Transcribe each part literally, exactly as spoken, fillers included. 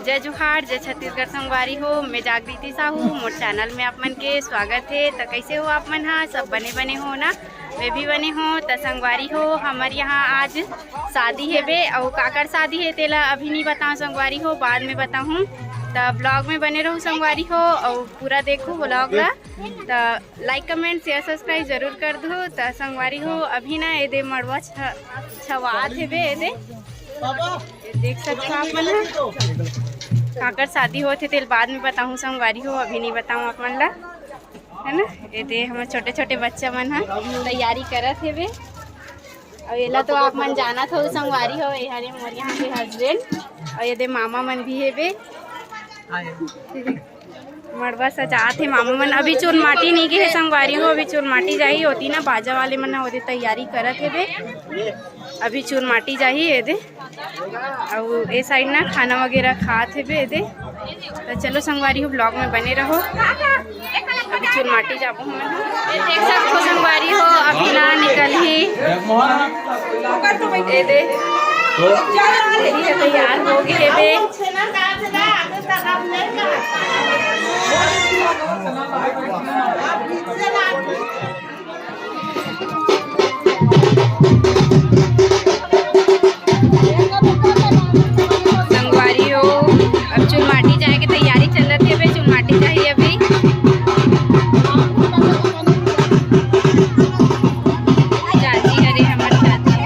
जय जोहार, जय छत्तीसगढ़ संगवारी हो। मैं जागृति साहू, मोर चैनल में आप मन के स्वागत हे। त कैसे हो आप मन हा? सब बने बने हो ना? मैं भी बने हो। त संगवारी हो, हमर यहाँ आज शादी हेबे, अउ काकर शादी हे तेला अभी नहीं बताऊँ संगवारी हो, बाद में बताऊँ। त ब्लॉग में बने रहू संगवारी हो, अउ पूरा देखू ब्लॉग ला। त लाइक, कमेंट, शेयर, सब्सक्राइब जरूर कर दो। त संगवारी हो, अभी ना एदे मड़वा छ-, छवात हेबे एदे। ये देख सकथो आप मन ह। काकर शादी होत हे तेल बाद में बताहूँ संगवारी हो, अभी नहीं बताऊँ आप मन ला, है ना। एदे हमर छोटे छोटे बच्चा मन ह तैयारी करत हेबे। अउ एला तो आप मन जानत हो संगवारी हो, ये हरे मोर यहाँ के हस्बैंड, अउ एदे मामा मन भी हेबे। मड़वा सजात हे मामा मन। अभी चून माटी नहीं गे हे संगवारी हो, अभी चून माटी जाही। होती ना बाजा वाले मन ओदे तैयारी करत हेबे, अभी चून माटी जाही एदे। अउ ए साइड ना खाना वगैरह खात हेबे एदे। त चलो संगवारी हो, ब्लॉग में बने रहो। अभी चून माटी जाबो हमन। ये देख सकथो संगवारी हो, अभी ना निकलही। एदे, एदे तैयार हो गे हेबे। संगवारी हो, अब चुनमाटी जाए के तैयारी चलत हे बे। चुनमाटी जाही अभी। चाची, अरे हमर चाची।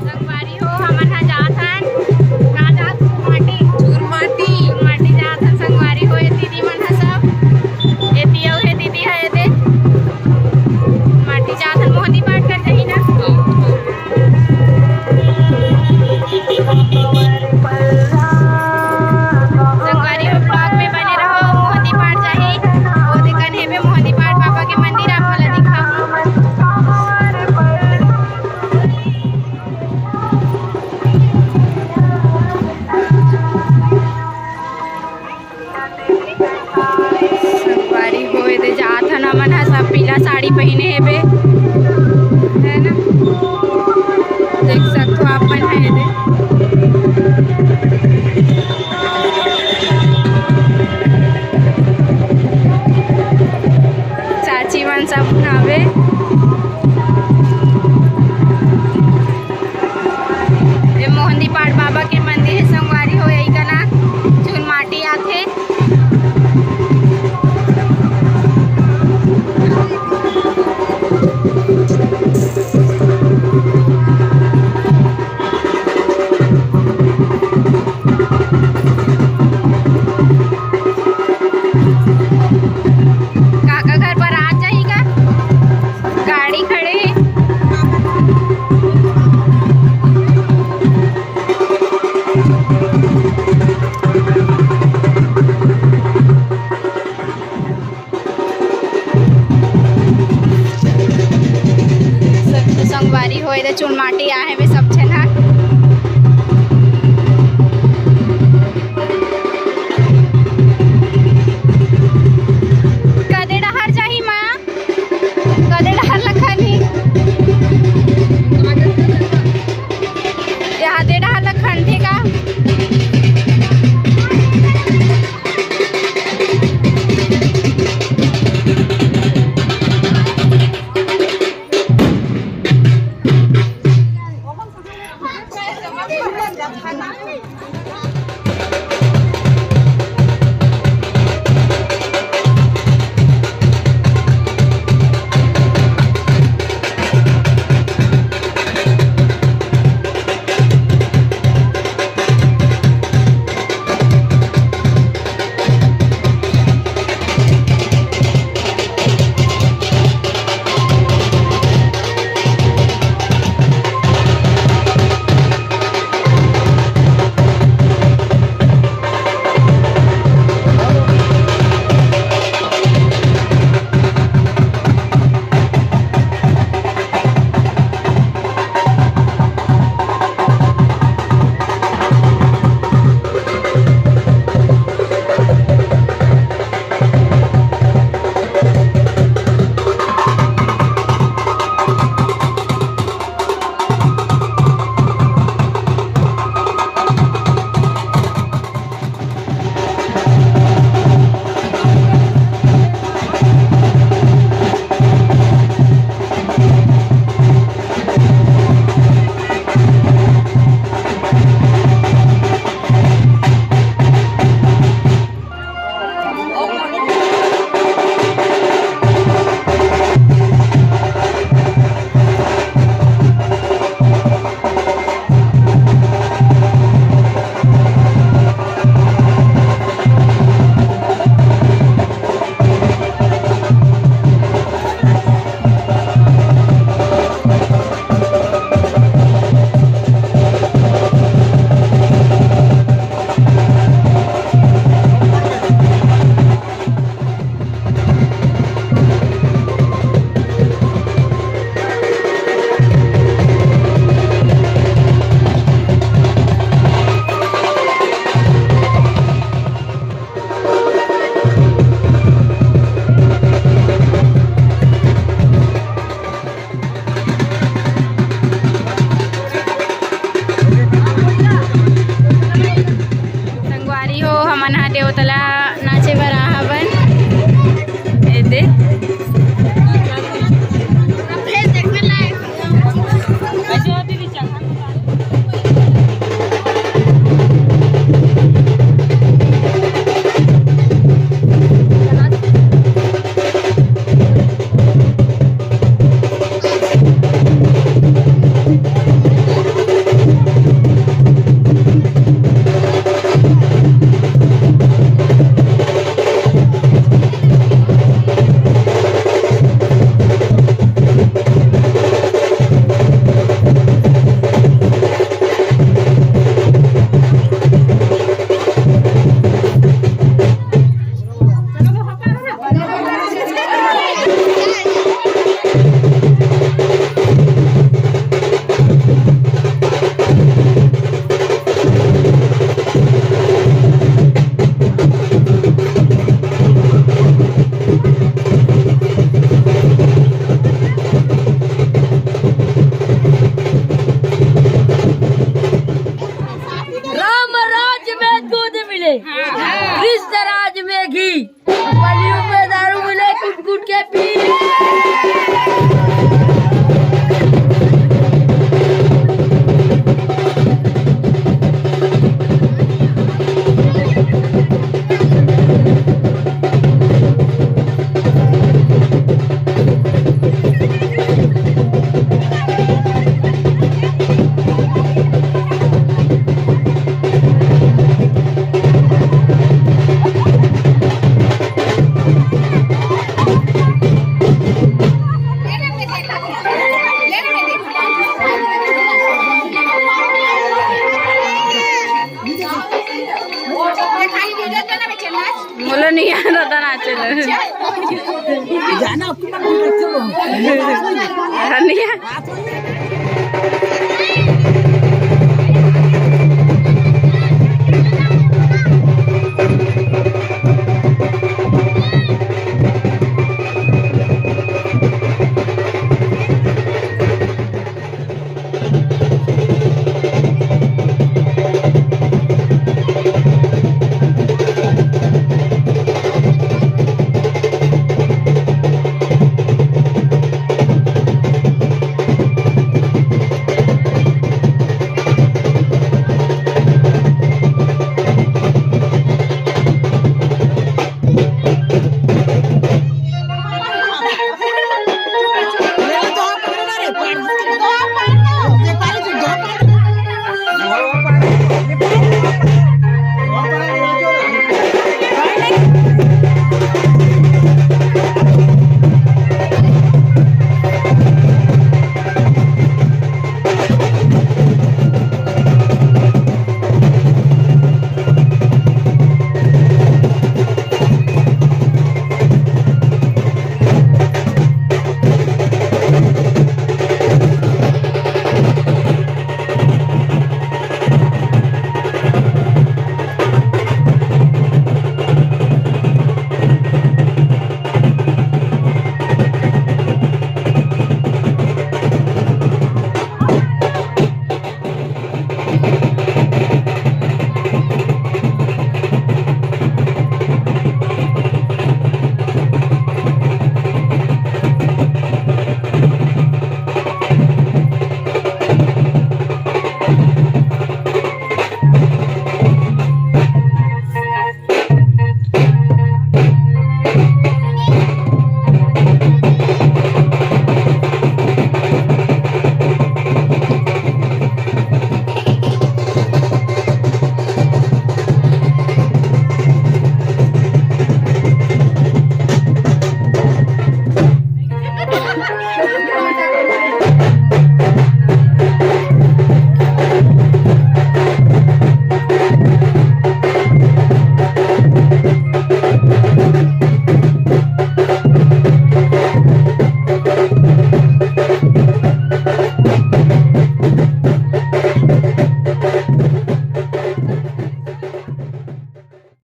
संगवारी हो, हमन ह जात हन। का जात? चुरमाटी। चुरमाटी। चुरमाटी जात हन संगवारी हो, ये दीदी मन ह सब। ये दियौ हे दीदी ह, ये दे। माटी जात हन, मोहनी पाठ कर जाही ना। संगवारी हो, ब्लॉग में बने रहो। मोहनी पाठ जाही, वो देखन हे बे मोहनी पाठ बाबा के मंदिर, आप मन ला दिखाहूँ। संगवारी हो, एदे जात हन हमन ह, सब पीला साड़ी पहिने हे बे, है ना? देख सकथो आप मन ह एदे। चाची मन सब नावे। ये मोहंदीपाड़ बाबा के मंदिर हे संगवारी हो, यही कना चुनमाटी आथे। घी। बलियों में दारू मिले, कुट कुट के पी। मोला नहीं आता था नाचे ला। हाँ, नहीं आ-,